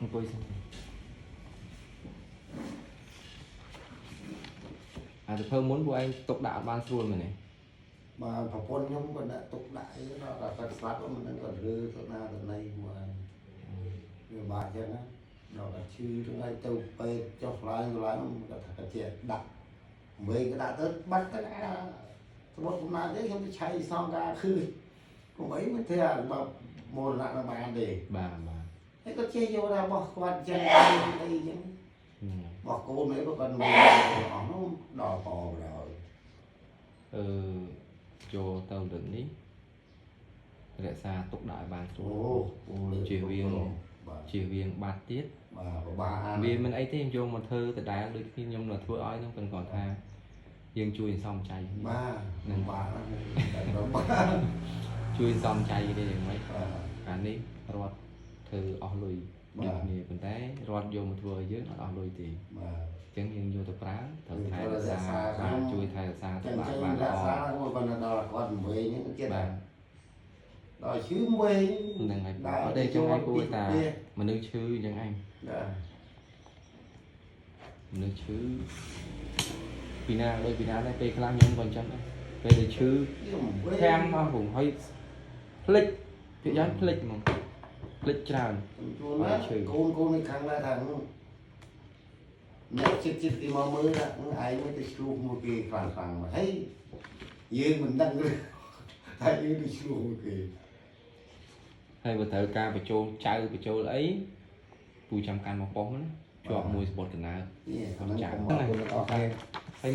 អង្គុយសិនអាទៅភើមុនពួកឯងទុកដាក់អត់បានស្រួលមែនទេ បាទប្រពន្ធខ្ញុំក៏ដាក់ទុកដាក់អីដល់តែគាត់ស្លាប់មិនដឹងគាត់រើទៅណាទៅណីមួយវាបាក់ចឹងណាដល់តែឈឺថ្ងៃទៅពេទ្យចុះឡើងឡើងគាត់ថាគាត់ជាដាក់មេក៏ដាក់ទៅបាត់ទៅអាសមុទ្រកំណាទេខ្ញុំទៅឆៃសងការគឺកុំអីមិនធ្វើអាបើមរណៈនឹងបានទេ បាទបាទ ហើយគាត់ចេះយករបស់គាត់ចឹងអីចឹង ហ្នឹងហើយ របស់កូនអីក៏គាត់មើលអស់នោះដល់កបដល់ អឺចូលទៅលើកនេះរក្សាទុកដាក់ឲ្យបានស្រួ អូ ល អូលើបាទ ជៀសវាងបាត់ទៀត បាទពិបាកអាន វាមិនអីទេខ្ញុំយកមកធ្វើដដែលដូចគ្នាខ្ញុំនៅធ្វើឲ្យហ្នឹងប៉ុន្តែគាត់ថាយើងជួយសន្សំចៃគ្នា បាទនឹងបាទតែបាទ ជួយសន្សំចៃគ្នាយ៉ាងម៉េច បាទ អានេះរដ្ឋធ្វើអស់លុយ បាទ ដូចគ្នាប៉ុន្តែរដ្ឋយកមកធ្វើឲ្យយើងអត់អស់លុយទេ បាទ អញ្ចឹងយើងយកទៅប្រើត្រូវថែរក្សា រក្សា បាទជួយថែរក្សា ចឹង ទុក ចឹងរ ដាក់បានល្អ ក្សាមួយប៉ុន្តែដល់គាត់វិញហ្នឹងចិត្ត បាទ ដល់ឈឺវិញ ហ្នឹងហើយអត់ទេចឹងឯងគួរតាមនុស្សឈឺអញ្ចឹងឯង បាទ មនុស្សឈឺពីណាដូចពីណាដែរពេលខ្លះខ្ញុំក៏អញ្ចឹងដែរពេលដែលឈឺ ខ្ញុំវិញ ខាំអស់ព្រោះហើយភ្លេចភាគច្រើនភ្លេចហ្មងភ្លេចច្រើន ជួនណាកូនកូននៅខាងណាថាអ្នកចិត្តចិត្តគេមកមើលថាឯងមិនទៅឆ្លោះមួយគេខ្លាំងខ្លាំងមកហើយយើងមិនដឹងថាយើងទៅឆ្លោះមួយគេ ហើយបើត្រូវការបញ្ចូលចៅបញ្ចូលអីពូចាំកាន់មកប៉ុស្តិ៍ណាជាប់មួយសបុតកណ្ដាល នេះអាហ្នឹងកុំអរគុណដល់អស់គ្នា ហើយ